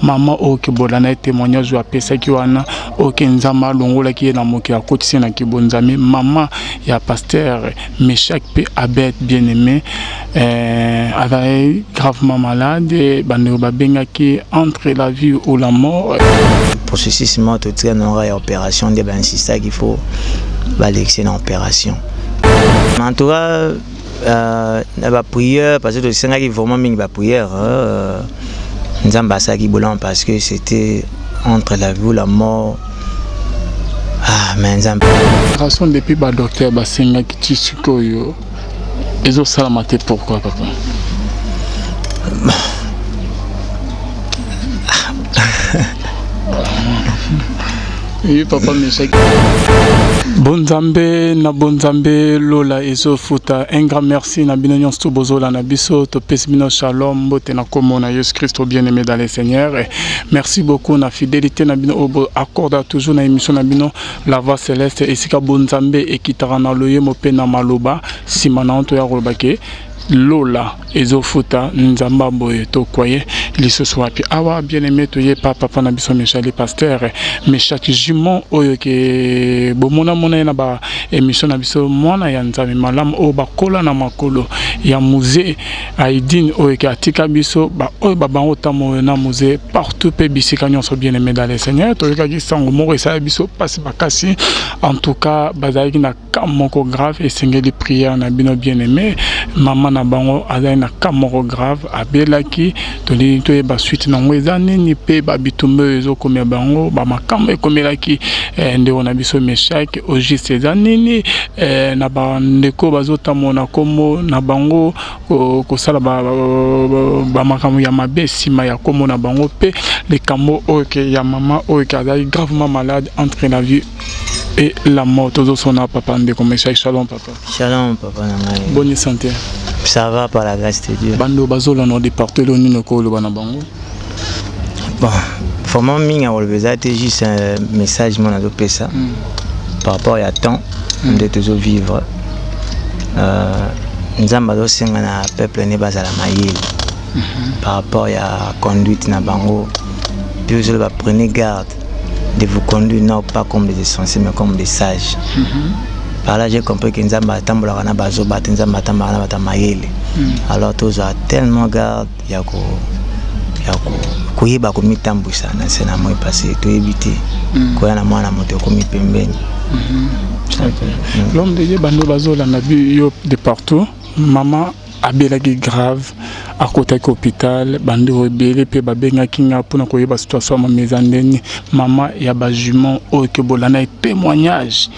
Mama oyo kebola na ye témoignage oyo apesaki wana, oyo ke Nzambe alongolaki ye na mokili, akotisi ye na kibonzambe. Mama ya pasteur Meshach mpe Abed bien-aimé azalaki gravement malade, bandeko babengaki entre la vie ou la mort. Processus moko totika na ya opération nde bainsistaki, faut balekise na opération. En tout cas, na baprière, parce que tosengaki vraiment mingi baprière, Nzambe asalaki bolamu parce que c'était entre la vie ou la mort. Ah, mais Nzambe. Opération, depuis badocteur basengaki, ti sikoyo ezosalama te. Pourquoi, papa? Oui, papa Meshach. Bonzambe na bonzambe, lola ezofuta. Un grand merci na bino nyonso bozolanda biso. Topesi bino shalom, mbote na kombo na Yesu Kristo, bien aimé dans le Seigneur. Merci beaucoup na fidélité na bino oyo accorda toujours na émission na bino La Voix Céleste, esika bonzambe ekitaka na loyemo mpe na maloba. Nsima na toya koloba ke lola ezofuta. Nzambe boye tokwaye lisusu wapi awa? Bien aimé, toye pa papa na biso Michel, pasteur Meshach Jumon, oyo ke bomonamona ye na ba émission na biso, mwana ya Nzambe malamu oyo bakola na makolo ya Mzee Aidine, oyo ke atika biso, baoyo babango ntango na Mzee partout mpe bisika nyonso. Bien aimé dans le Seigneur, toyokaki sango moko esala biso mpasi makasi. En tout cas, bazalaki na cas moko grave, esengeli prière na bino. Bien aimé, mama na bango azali na cas moko grave, abelaki. Tolingi toyeba suite nango eza nini mpe babitumba oyo ezokomela bango, bamakambo ekomelaki ndeko na biso Meshak au juste eza nini, na bandeko bazotambola na nkombo na bango, kosala bamakambo ya mabe nsima ya nkombo na bango, mpe likambo oyo ke ya mama oyo ke azali gravement malade, entre la vie et la mort. Tozosona papa ndeko Meshak. Shalom, papa. Shalom, papa na ngai. Bonne santé? Ça va, par la grâce de Dieu. Bando bazolanda de partout, elo nini okoloba na bango? Bon, vraiment mingi akoloba eza te, juste un message mo nazopesa par rapport ya temps nde tozovivre. Nzambe azosenga na peuple nde bazala mayele par rapport ya conduite na bango. Puis ozoloba: "Prenez garde de vous conduire non pas comme des insensés, mais comme des sages." Par là, j'ai compris que Nzambe atambolaka na bazoba te, Nzambe atambolaka na bato ya mayele. Alors tozwa tellement garde ya koyeba komitambwisa na se na moi, parce toyebi te koya na mwana moto ekomi pembeni. L'homme de Dieu, bando bazolanda yo de partout, mama abelaki grave, akotaki hôpital. Bandeko ebele mpe babengaki nga mpona koyeba situation ya mama eza ndeni. Mama ya bajumeaux oyo ke bolanda témoignage,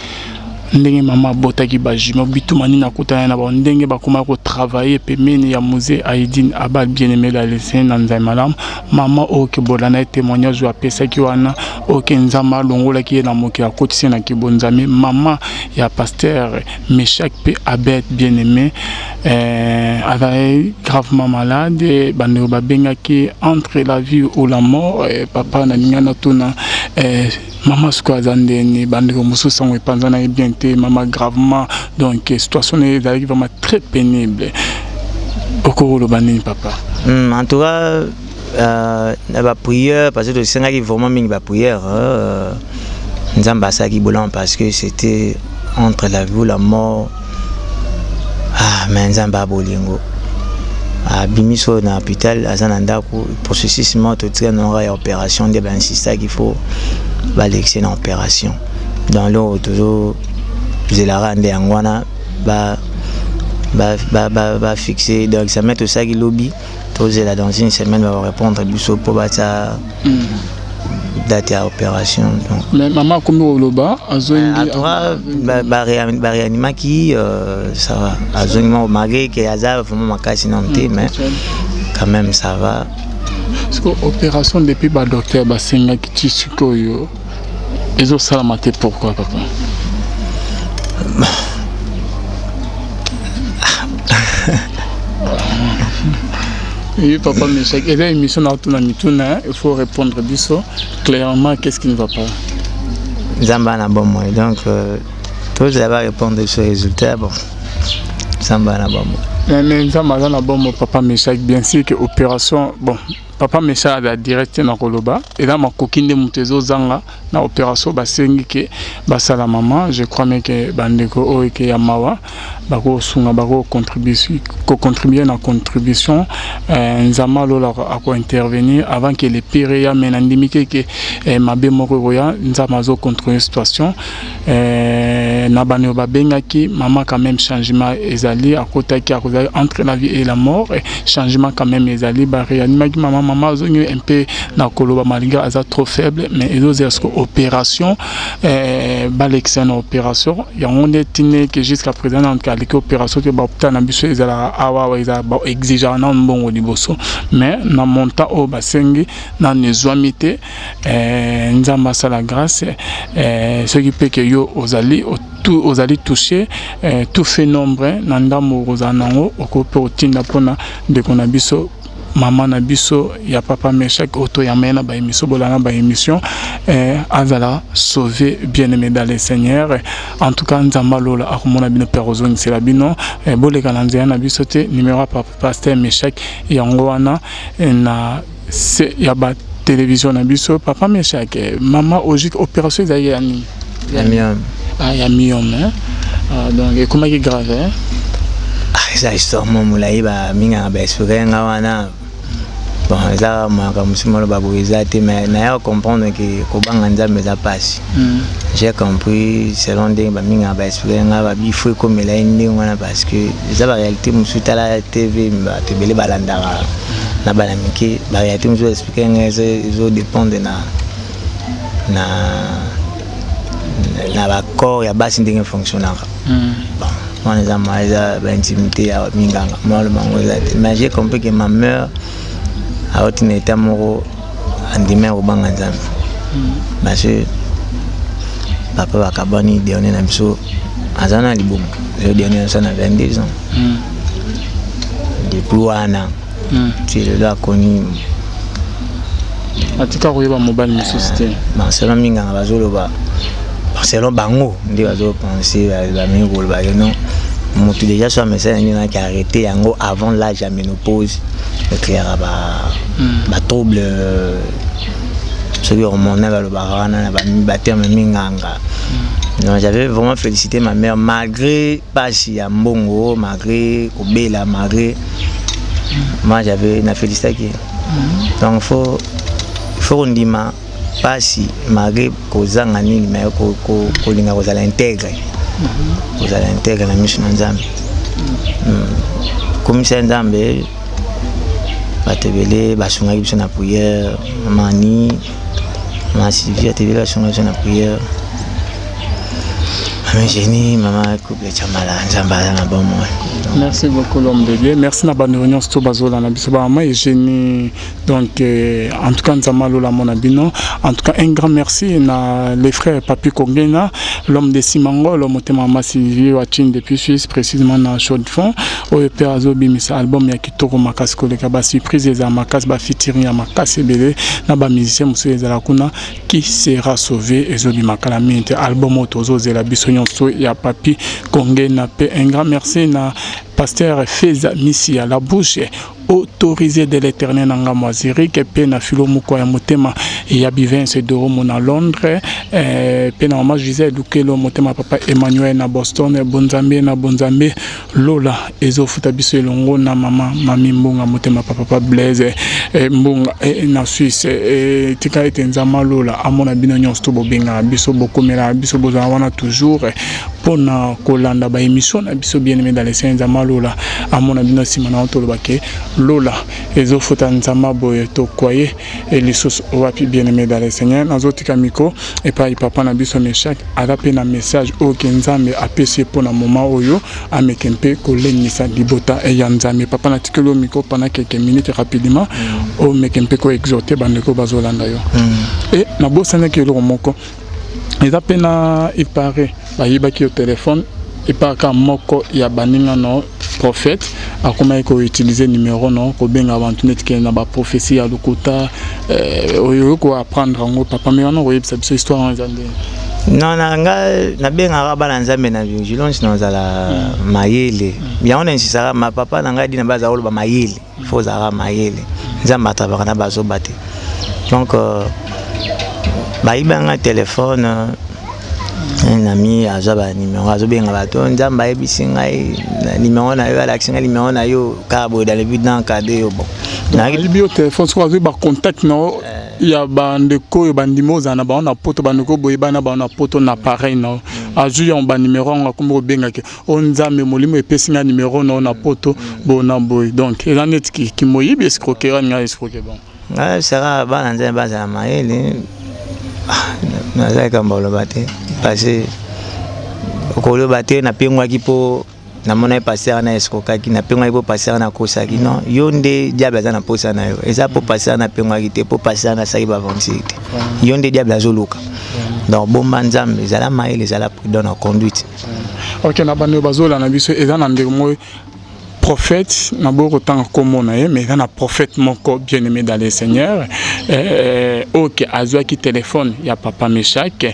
ndenge mama abotaki bajumeaux, bituma nini akutana na bango, ndenge bakomaki kotravailler pembeni ya Mzee Aidine Abal. Bien aimé lalese na Nzambe malamu, mama oyo ke bolanda ye témoignage oyo apesaki wana, oyo ke Nzambe alongolaki ye na mokili, akotisi ye na kibonzambe. Mama ya pasteur Meshach mpe Abed bien aimé azalaki gravement malade, bandeko babengaki entre la vie ou la mort. Papa, nalingi natuna mama sikoyo aza ndeni? Bandeko mosusu sango epanzana ye bien te, mama gravement, donc situation na ye ezalaki vraiment très pénible. Okokoloba nini, papa? En tout cas, na baprière, parce que tosengaki vraiment mingi baprière, Nzambe asalaki bolamu parce que c'était entre la vie ou la mort. Ah, mais Nzambe abolingo, abimi so na hôpital, aza na ndako. Processus moko totika nonga ya opération nde bainsistaki, faut balekise na opération. Donc loko tozozelaka nde yango wana bafixe. Donc examen tosalaki lobi, tozela dans une semaine barépondre biso mpo batia date ya opération. Donc Mais mama akomi koloba, azongi? Baréanimaki, ça va, azongi moko, malgré ke aza vraiment makasi nano te, mais quand même ça va. Parce que opération, depuis badocteur basengaki, ti sikoyo ezosalama te. Pourquoi, papa? Oui, papa Meshach, eza émission na tuna mituna, il faut répondre biso clairement, qu'est-ce qui ne va pas? Nzambe ana bomoi, donc tozala barépondre biso résultat. Bon, Nzambe ana bomoi. Mais Nzambe aza na bombo. Papa Meshak, bien sûr que opération, bon, papa Meshak aza direct na koloba, eza makoki nde moto ezozanga na opération basengi ke basala mama. Je crois mais ke bandeko oyo ke ya mawa bakosunga, bakocontribuer na contribution. Nzambe alola akointervenir avant ke le pire eya, mais nandimi ke ke mabe moko ekoya. Nzambe azocontrôle situation. Na bano babengaki mama, quand même changement ezali, akotaki, akozali entre la vie et la mort. Changement quand même ezali, baréanimaki mama, mama azongi un peu na koloba malgré aza trop faible, mais ezozela siko opération, balekisa na opération. Yango nde tini ke jusqu'à présent na aleki opération te. Bahôpital na biso ezalaka awa awa, ezalaka baexigeaka nano mbongo liboso, mais na montant oyo basengi nano ezwami te. Nzambe asala grâce. Soki mpe ke yo ozali touché, tout fait nombre na ndambo okozala nango, okoki mpe kotinda mpona ndeko na biso, mama na biso ya papa Meshak oyo toyamba ye na baémission, bolanda baémission, azala sauvé, bien aimé dans le Seigneur. En tout cas, Nzambe alola akomona bino mpe akozongisela bino. Boleka na nzela na biso te, numéro ya pasteur Meshak yango wana na se ya batélévision na biso. Papa Meshak, mama ojik opération ezalaki ya nini? Ya myome. Ah, ya myome, hein? Ah, donc ekomaki grave, hein? Ah, eza histoire mo molai, bamingaka baexpliquer nga wana. Bon, eza makambo mosusu maloba boye eza te, mais naya comprendre ke kobanga Nzambe eza mpasi. J'ai compris selon ndenge bamingaka baexpliquer nga, babi fo ekomela ye ndenge wana parce que eza baréalité mosusu. Tala TV, bato ebele balandaka na bana mike. Baréalité mosusu baexpliquer nga ezodépendre na bacorps ya basi ndenge fonctionnaka. Bon, wana eza ma eza baintimité ya minganga, mwa bango eza te, mais j'ai compris que ma mère awuti na état moko, andima ya kobanga Nzambe, parce que papa bakabwani, dernier na biso aza na libumu, ezo dernier na biso na 22 ans. Depuis wana ti lelo akoni. Atika koyeba mobali mosusu te? Bon, selon minganga bazoloba, selon bango nde bazopense, bamingi koloba ke non, motu déjà so amesana nini naki arrêté yango avant l'âge ya ménopause, eclaira batrouble soki hormonal balobaka wana na baterme minganga. Donc j'avais vraiment félicité ma mère malgré pasi ya mbongo, malgré kobela, malgré moi j'avais na félicitaki. Donc faut kondima pasi malgré kozanga nini, mais kolinga kozala intègre, kozala intègre na miso na Nzambe, komisa Nzambe. Bato ebele basungaki biso na prière, mama Ani, mama Sylvie, bato ebele basungaki biso na prière, mama Génie, mama couple Chamala. Nzambe aza na bomoi. Merci beaucoup, l'homme de Dieu. Merci na bandeko nyonso to bazolanda biso, bamama Eugénie. Donc en tout cas, Nzambe alola mona bino. En tout cas, un grand merci na les frères Papi Kongena, l'homme de Simangolo, motema mama Sylvie Watine depuis Suisse, précisément na Chaux-de-Fonds, oyo mpe azobimisa album ya kitoko makasi koleka, basurprise ezala makasi, bafeaturing ya makasi ebele na bamusicien mosusu ezala kuna. Qui sera sauvé ezobima kala mingi te, album oyo tozozela biso nyonso ya Papi Kongena. Mpe un grand merci na pasteur Feza Misia, la bouche autorisée de l'Éternel na ngambo ya Zurich, mpe na filo moko ya motema ya Bivence Doromo na Londres, mpe na mama Gisele Lukelo, motema papa Emmanuel na Boston. Bonzambe na bonzambe, lola ezofuta biso elongo na mama Mami Mbunga, motema papa Blaise Mbunga na Suisse. Tika ete Nzambe alola amona bino nyonso to bobengaka biso, bokomelaka biso, bozala wana toujours mpona kolanda baémission na biso. Bien aimé dans le Seigneur, Nzambe alola amona bino. Nsima na toloba ke lola ezofuta. Nzambe boye tokwaye lisusu wapi? Bien aimé dans le Seigneur, nazotika micro epai papa na biso Meshak, aza mpe na message oyo ke Nzambe apesi ye mpona moment oyo, ameke mpe kolengisa libota ya Nzambe. Papa, natikeli yo micro pendant quelques minutes rapidement, omeke mpe koexhorte bandeko bazolanda yo. E nabosanaki eloko moko, eza mpe na ipare bayibaki yo telefone epaka moko ya baninga no prophète, akomaki koutiliser numéro no kobenga bantu neti ke na baprophétie ya lokuta. Oyo koapprendre yango, papa, me wana koyebisa biso histoire wana eza ndenge? Non, na nga nabengaka bana Nzambe na vigilance, nazala mayele. Yango na insistaka ma papa na ngai dina baza koloba mayele, fo ozalaka mayele. Nzambe atravaka na bazoba te. Donc bayibanga telefone. Un ami azwa banimero, azobenga bato: "Nzambe ayebisi ngai nimero na yo, alakisi ngai nimero na yo kaka boye dans le but d'encadrer yo." Bon. Ayibi yo telefone, soki azwi bacontact na yo ya bandeko oyo bandimi ozala na bango na Poto, bandeko boyeba na bango na Poto, na appareil na yo, azwi yango, banimero yango, akomi kobengaki o Nzambe molimo epesi ngai nimero na yo na Poto boye na boye. Donc eza neti kimoyibi, escroquerie, aninga escroquer bango. Ngai saka bana Nzambe bazala mayele. Naza likambo oloba te, parce koloba te napengwaki mpo namona ye pasteur wana escroquaki, napengwaki mpo pasteur wana akosaki. Non, yo nde diable aza na posa na yo. Eza mpo pasteur wana apengwaki te, mpo pasteur wana asalaki baaventure te. Yo nde diable azoluka. Donc bomba Nzambe, ezala mayele, ezala prudent na conduite. Ok, na bando bazolanda biso, eza na ndeko moko prophète, naboyi kotanga nkombo na ye, mais eza na prophète moko bien aimé dans le Seigneur oyo ke azwaki telefone ya papa Meshak.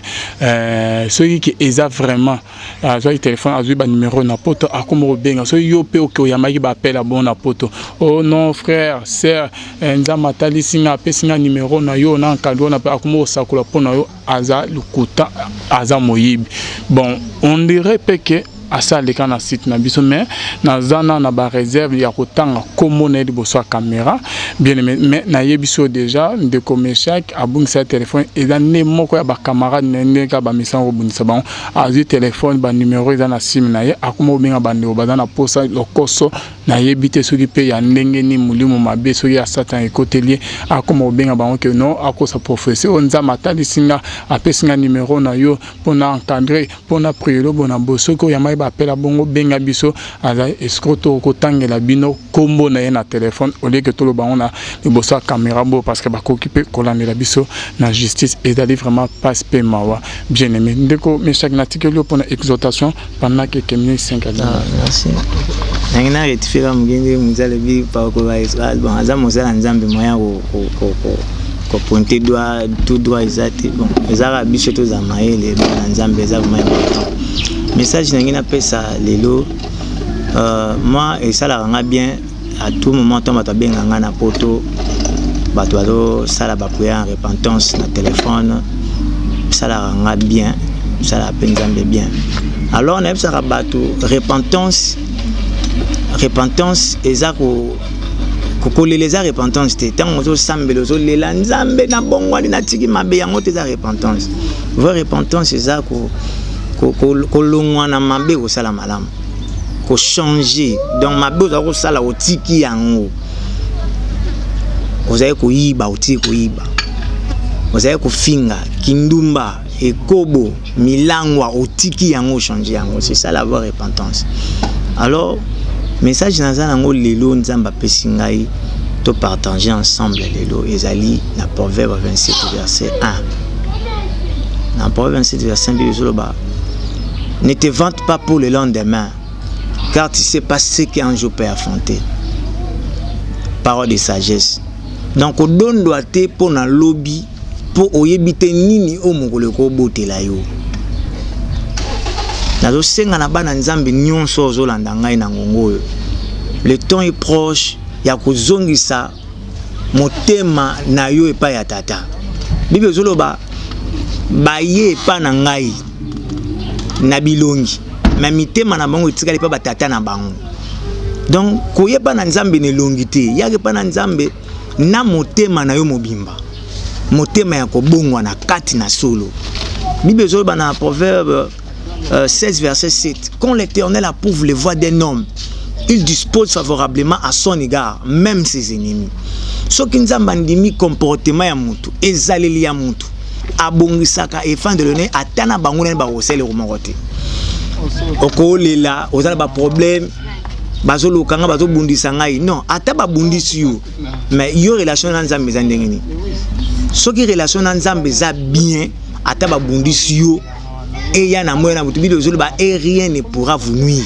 Soki ke eza vraiment azwaki telefone, azwi banimero na Poto, akómi kobenga. Soki yo mpe oke oyambaki baappel abon na Poto: "Oh non, frère, sœur, Nzambe atalisi nga, apesi nga nimero na yo na nkandi wana", mpe akómi kosakola mpo na yo, aza lokuta, aza moyibi. Bon, on dirait mpe ke asaleka na site na biso, mais naza na baréserve ya kotanga nkombo na ye liboso ya caméra, bien aimé. Mais nayebi so déjà ndeko Meshak abungisa telefone, eza nde moko ya bacamarade na ye, ndenge kaka bamesana kobundisa bango. Azwi telefone, banimero eza na sim na ye, akoma kobenga bandeko baza na posa lokoso. Nayebi te soki mpe ya ndenge nini, molimo mabe soki ya Satan ekoteli ye, akoma kobenga bango ke non, akosa prophétie oyo Nzambe atalisi nga, apesi nga nimero na yo mpona encadrer, mpona prier bona boye. Soki oyamaki baappel bongo, benga biso. Aza escroc. To kotangela bino nkombo na ye na telefone olieke toloba bango na liboso ya caméra boyo, parce que bakoki mpe kolandela biso na justice. Ezali vraiment passe mpe mawa. Bien aimé ndeko Meshak, natikeli yo mpona exhortation pendant quelques minutes, 5 à 10. Ah, merci. Nangi na rectifier ka moke nde moto alobi bon, aza mosala Nzambe, moyen kopointer doigt tout droit eza te. Bon, ezaka biso tozala mayele, bana Nzambe, eza vraiment important. Message nangi napesa lelo, moi esalaka nga bien à tout moment ntango bato abengaka nga na Poto, bato bazosala baprière en repentance na téléphone, esalaka nga bien, esalaka mpe Nzambe bien. Alors nayebisaka bato, repentance, repentance eza kolela, eza repentance te. Ntango ozosambela, ozolela Nzambe, na bongwani, natiki mabe, yango te eza repentance. Vraie repentance eza kolongwa na mabe, kosala malamu, kochanger. Donc mabe ozala kosala, otiki yango. Ozali koyiba, otiki koyiba. Ozali kofinga, kindumba, ekobo, milangwa, otiki yango, ochange yango. C'est ça la vraie repentance. Alors message naza nango lelo, Nzambe apesi ngai topartage ensemble lelo, ezali na Proverbe 27 verset 1. Na Proverbe 27 verset 1, Bible ezoloba: "Ne te vante pas pour le lendemain, car tu sais pas ce qu'un jour peut affronter." Parole de sagesse. Donc odondwa te mpo na lobi, mpo oyebi te nini oyo mokolo ekobotela yo. Nazosenga na bana Nzambe nyonso ozolanda ngai na ngongo oyo, le temps est proche ya kozongisa motema na yo epai ya Tata. Bible ezoloba: "Baye epai na ngai na bilongi, me mitema na bango etikali mpe batata na bango." Donc koyeba na Nzambe na elongi te, yaka epai na Nzambe na motema na yo mobimba, motema ya kobongwa na kati na solo. Bible ezoloba na Proverbe 16 verset 7: "Quand l'Éternel approuve les voies d'un homme, il dispose favorablement à son égard même ses ennemis." Soki Nzambe andimi comportement ya mutu, ezaleli ya mutu, abongisaka efandelo ne ata na bango nani bakosala eloko moko te. Okolela, oza na baproblème, bazoluka nga, bazobundisa ngai. Non, ata babundisi yo, mais yo relation na Nzambe eza ndenge nini? Soki relation na Nzambe eza bien, ata babundisi yo, eya na moya na motu, Bible ezoloba: "Et rien ne pourra vous nuire."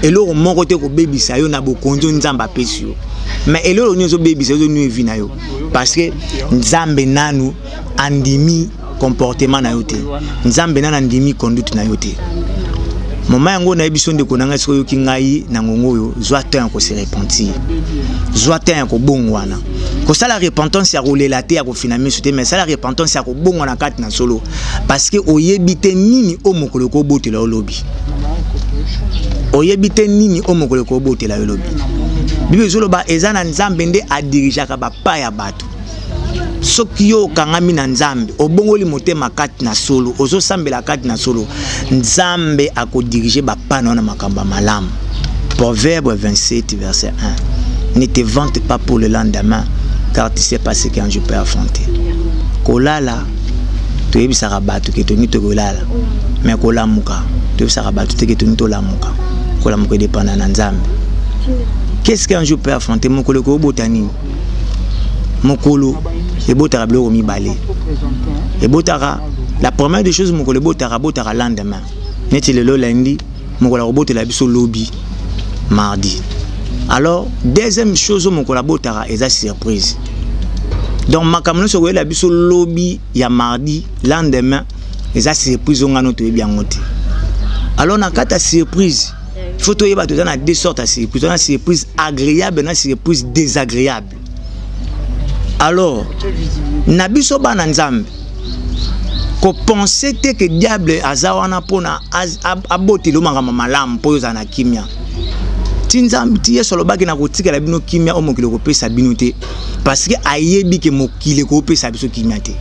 Eloko moko te kobebisa yo na bokonzi oyo Nzambe apesi yo. Mais eloko nini ezobebisa, ezonuire vie na yo? Parce que Nzambe nanu andimi. comportement na yo te. Nzambe nanu andimi conduite na yo te. Moma yango nayebi so ndeko na ngai, soki oyoki ngai na ngongo oyo, zwa temps ya kose repentir, zwa temps ya kobongwana. Kosala repentance ya kolela te, ya kofina miso te, mais sala repentance ya kobongwana kati na solo, parce que oyebi te nini oyo mokolo ekobotela yo lobi. Oyebi te nini oyo mokolo ekobotela yo lobi. Bible ezoloba eza na Nzambe nde adirigeaka bapa ya bato. Soki yo okangami na Nzambe, obongoli motema kati na solo, ozosambela kati na solo, Nzambe akodirige bapa na yo na makambo ya malamu. Proverbe 27 verset 1: ne te vante pas pour le lendemain, car tu sais pas ce qu'un jour peut affronter. Kolala, toyebisaka bato ke tolingi tokolala, mais kolamuka, toyebisaka bato te ke tolingi tolamuka. Kolamuka edépenda na Nzambe. Qu'est-ce qu'un jour peut affronter? Mokolo ekobota nini? Mokolo ebotaka biloko mibale. Ebotaka, la première des choses, mokolo ebotaka, abotaka lendemain. Neti lelo lundi, mokolo akobotela biso lobi mardi. Alors, deuxième chose oyo mokolo abotaka eza surprise. Donc makambo nyonso koyela biso lobi ya mardi, lendemain, eza surprise oyo ngano toyebi yango te. Alors na kati ya surprise, il faut toyeba toza na deux sortes ya surprise. Toza na surprise agréable na surprise désagréable. Alors na biso bana Nzambe, kopense te ke diable aza wana mpona abotela makambo malamu mpo oyo ozala na kimia. Ti Nzambe, ti Yesu alobaki na kotikela bino kimia oyo mokili ekopesa bino te, parce que ayebi ke mokili ekopesa biso kimia te.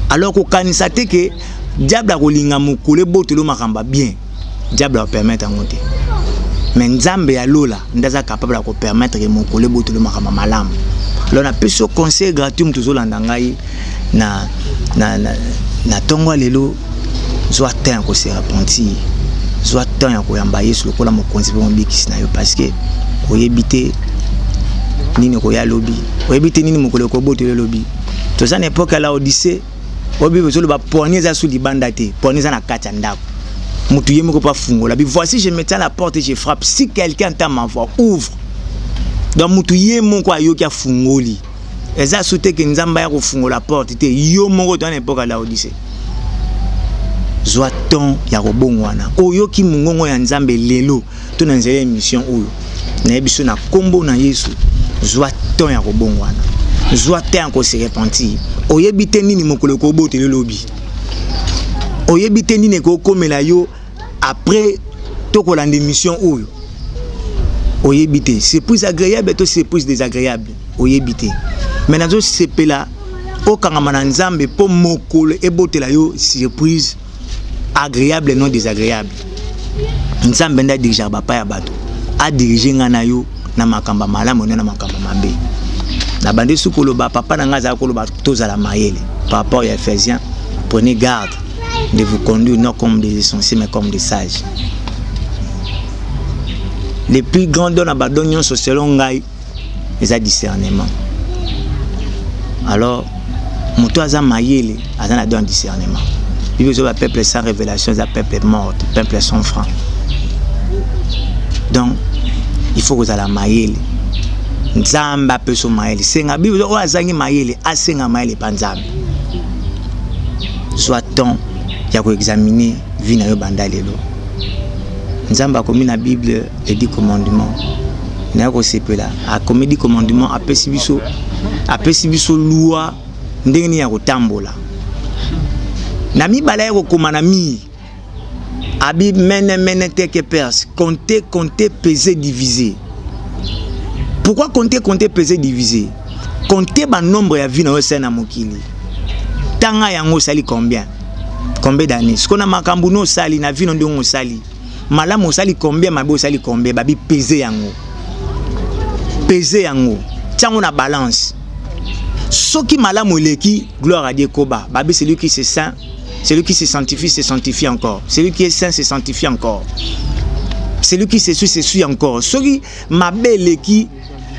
Alors kokanisa te ke diable akolinga mokolo ebotela makambo ya bien. Diable akopermettre yango te, mais Nzambe ya lola nde aza capable ya kopermettre ke mokolo ebotela makambo malamu. Alors napesi yo conseil gratuit, moto ozolanda ngai na ntongo ya lelo: zwa temps ya kose repentir, zwa temps ya koyamba Yesu lokola mokonzi mpe mobikisi na yo, parce que oyebi te nini koya lobi, oyebi te nini mokolo ekobotela lobi. Toza na époque ya Laodicée oyo Bible ezoloba poignée eza su libanda te, poignée eza na kati ya ndako. Motu ye moko mpo afungola bi: voici, je me tiens à la porte et je frappe, si quelqu'un entend ma voix, ouvre. Donc motu ye moko ayoki, afungoli. Eza su te ke Nzambe aya kofungola porte te, yo moko. Toza na époque ya Laodicée. Zwa temps ya kobongwana. Oyoki mongongo ya Nzambe lelo to na nzela ya émission oyo, nayebi so na nkombo na Yesu, zwa temps ya kobongwana, zwa temps ya kose repentir. Oyebi te nini mokolo ekobotela elobi, oyebi te nini ekokomela yo après tokolanda émission oyo. Oyebi te surprise agréable to surprise désagréable, oyebi te. Mais nazosepela okangama na Nzambe mpo mokolo ebotela yo surprise agréable, non désagréable. Nzambe nde adirigeaka bapa ya bato, adirige ngai na yo na makambo ya malamu nde na makambo mabe. Na bandi su koloba, papa na ngai azala koloba tozala mayele par rapport ya Éphésiens: prenez garde de vous conduire non comme des insensés, mais comme des sages. Le plus grand don na badon nyonso, selon ngai, eza discernement. Alors moto aza mayele aza na don ya discernement. Bible ezoba peuple sans révélation eza peuple mort, peuple sans frein. Donc il faut kozala mayele. Nzambe apesa mayele, senga. Bible, oyo azangi mayele asenga mayele epa Nzambe. Zwa temps ya koexaminer vie na yo banda lelo. Nzambe akomi na Bible les 10 commandements. Naye kosepela, akomi 10 commandements, apesi biso loi ndenge nini ya kotambola. Na mibale ya kokoma na mire abi mene mene teke perse: compter, compter, peser, diviser. Pourquoi compter, compter, peser, diviser? Compter banombre ya vie na yo osali na mokili. Tanga yango, osali combien, combien d'années? Sikoyo na makambo no osali na vie no, ndenge osali malamu osali combien, mabe osali combien? Babi pese yango, pese yango, tiango na balance. Soki malamu eleki, gloire à Dieu, koba. Babi celui qui se saint, celui qui se sanctifie se sanctifie encore, celui qui est saint se sanctifie encore, celui qui se suit se suit encore. Soki mabe eleki,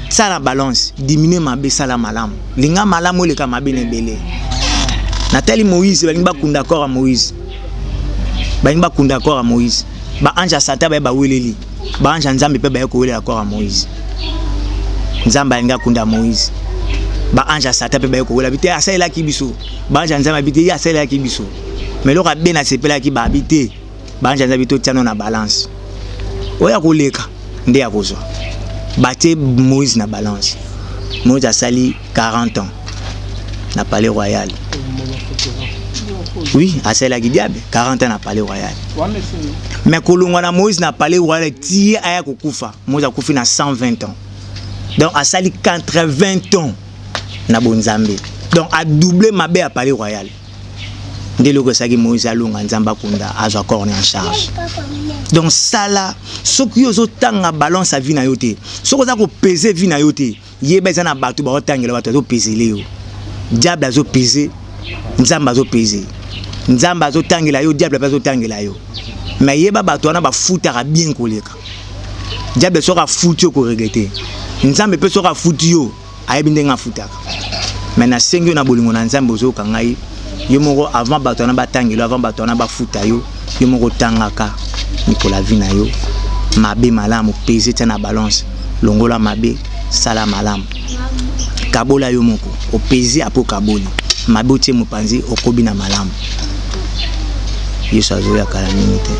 sala balance, diminue mabe, sala malamu. Linga malamu eleka mabe na ebele. Natali Moïse, balingi bakunda corps ya Moïse, balingi bakunda corps ya Moïse. Baange ya Satan baye, baweleli. Baange ya Nzambe mpe baye kowelela corps ya Moïse. Nzambe alingi akunda Moïse. Ba ange ya Satan mpe baye kowela bi te, asalelaki biso. Ba ange ya Nzambe abi te, ye asalelaki biso. Mais eloko abe nasepelaki babi te, ba ange ya Nzambe totia no na balance. Oyo akoleka nde akozwa. Batie Moïse na balance. Moïse asali 40 ans na palais royal. Oui, asalelaki diable 40 ans na palais royal. Mais kolongwa na Moïse na palais royal tie aya kokufa. Moïse akufi na 120 ans. Donc asali 80 ans na bonzambe. Donc a doublé mabe ya palais royal. Nde eloko esalaki Moïse alonga Nzambe akunda azwa corps en charge. Donc sala soki yo ozotanga balance ya vie na yo te, soki oza kopese vie na yo te, yeba eza na bato baotangela, bato azopesele yo. Diable azopese, Nzambe azopese, Nzambe azotangela yo, diable mpe azotangela yo. Mais yeba bato wana bafutaka bien koleka. Diable soki afuti yo koregrete, Nzambe mpe soki afuti yo ayebi ndenge afutaka. Mais nasengi yo na bolingo na Nzambe, ozoyoka ngai, yo moko avant bato wana batangela, avant bato wana bafuta yo, yo moko otangaka mikolo ya vie na yo, mabe malamu, pese, tia na balance, longola mabe, sala malamu, kabola yo moko, opese apo kaboli mabe, otie mopanzi, okobi na malamu. Yesu azoya kala mingi te.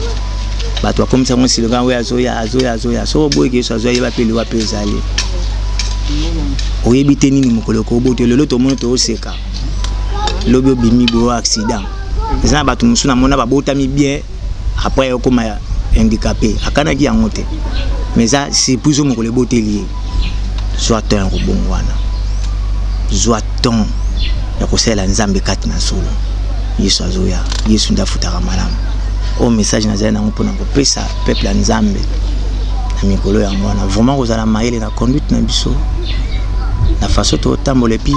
Bato bakomisa yango slogan oyo azoya, azoya, azoya. Soki oboyiki Yesu azoya, yeba mpe liwa mpe ezali. Oyebi te nini mokolo ekoboto. Lelo tomoni tooseka, lobi obimi boyo accident. Eza na bato mosusu namona babotami bien, après okoma handicapé, akanaki yango te, mais eza surprise oyo mokolo eboteli ye. Zwa temps ya kobongo wana, zwa temps ya kosalela Nzambe kati na solo. Yesu azoya, Yesu nde afutaka malamu. Oyo message nazali nango mpona kopesa peuple ya Nzambe na mikolo yango wana, vraiment kozala mayele na conduite na biso, na façon totambola, et puis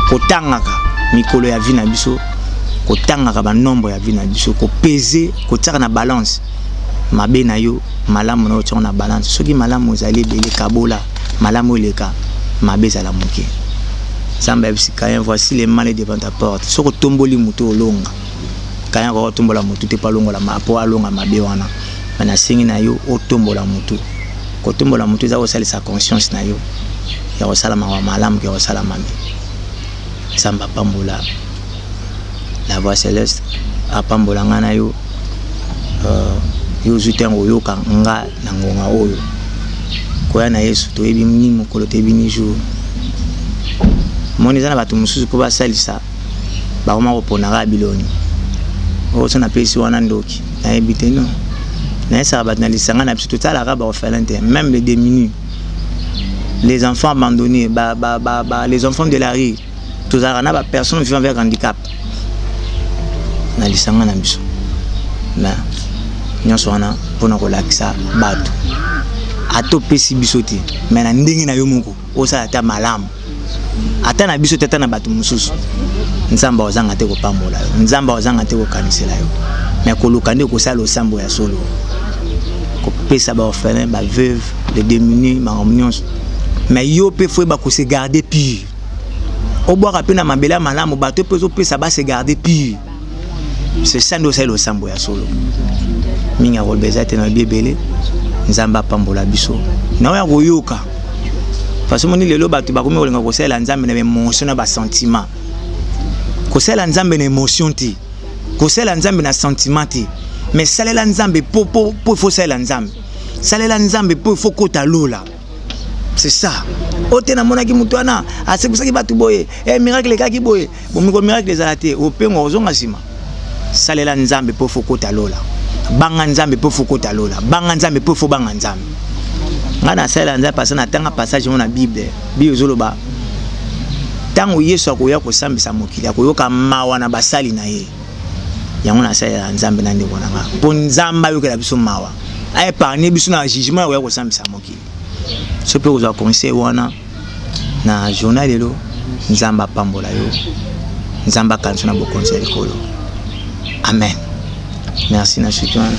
kotangaka mikolo ya vie na biso, kotangaka banombre ya vie na biso, kopese, kotiaka na balance mabe na yo, malamu na yo, otiaka na balance. Soki malamu ezali ebele, kabola malamu eleka, mabe ezala moke. Nzambe ayebisi Caïn: "Voici le mal est devant ta porte." Soki otomboli motu, olonga. Caïn akoka kotombola motu te mpo alongola, mpo alonga mabe wana. Me nasengi na yo otombola motu. Kotombola motu eza kosalisa conscience na yo ya kosala makambo malamu ke kosala mabe. Nzambe apambola La Voix Céleste, apambola ngai na yo. Yo ozwi ntango oyoka nga na ngonga oyo. Koya na Yesu toyebi ni mokolo, toyebi ni jour. Moni eza na bato mosusu mpo basalisa bakoma koponaka bilongi oyo so napesi wana ndoki, nayebi te. Non, nayesaka bato na lisanga na biso, totalaka baorphelin te, même les démunis, les enfants abandonnés, ba, ba, ba, ba, les enfants de la rue. Tozalaka na bapersonnes vivant avec handicap na lisanga na biso. Mais nyonso wana mpona kolakisa bato, ata opesi biso te, mais na ndenge na yo moko osala ata malamu, ata na biso te, ata na bato mosusu, Nzambe ozanga te kopambola yo, Nzambe ozanga te kokanisela yo. Mais koluka nde kosala losambo ya solo, kopesa baorphelin, baveuve, les démunis, makambo nyonso. Mais yo mpe faut yeba kose garder pure, obwaka mpe na mabele ya malamu. Bato mpe ozopesa base garder pure, c'est ça nde osali losambo ya solo. Mingi ya koloba eza te, na lobi ebele. Nzambe apambola biso na oyo ya koyoka. Façon moni lelo bato bakomi kolinga kosalela Nzambe na baémotion, na basentiment. Kosalela Nzambe na émotion te, kosalela Nzambe na sentiment te, mais salela Nzambe po faut salela Nzambe, salela Nzambe po faut kota lola. C'est ça. Oyo te namonaki moto wana asekwisaki bato boye, miracle ekaki boye. Bomiko miracle ezala te, opengo ozonga nsima. Salela Nzambe mpo faut kota lola. Banga Nzambe mpo faut kota lola. Banga Nzambe mpo faut banga Nzambe. Ngai nasalela Nzambe parce natanga passage mo na Bible. Bible ezoloba ntango Yesu akoya kosambisa mokili, akoyoka mawa na basali na ye. Yango nasalela Nzambe na ndeko na nga mpo Nzambe ayokela biso mawa, aépargne biso na jugement akoya kosambisa mokili. So mpe kozwa conseil wana na journal lelo. Nzambe apambola yo, Nzambe akanisa na bokonzi ya likolo. Amen. Merci na suki wana.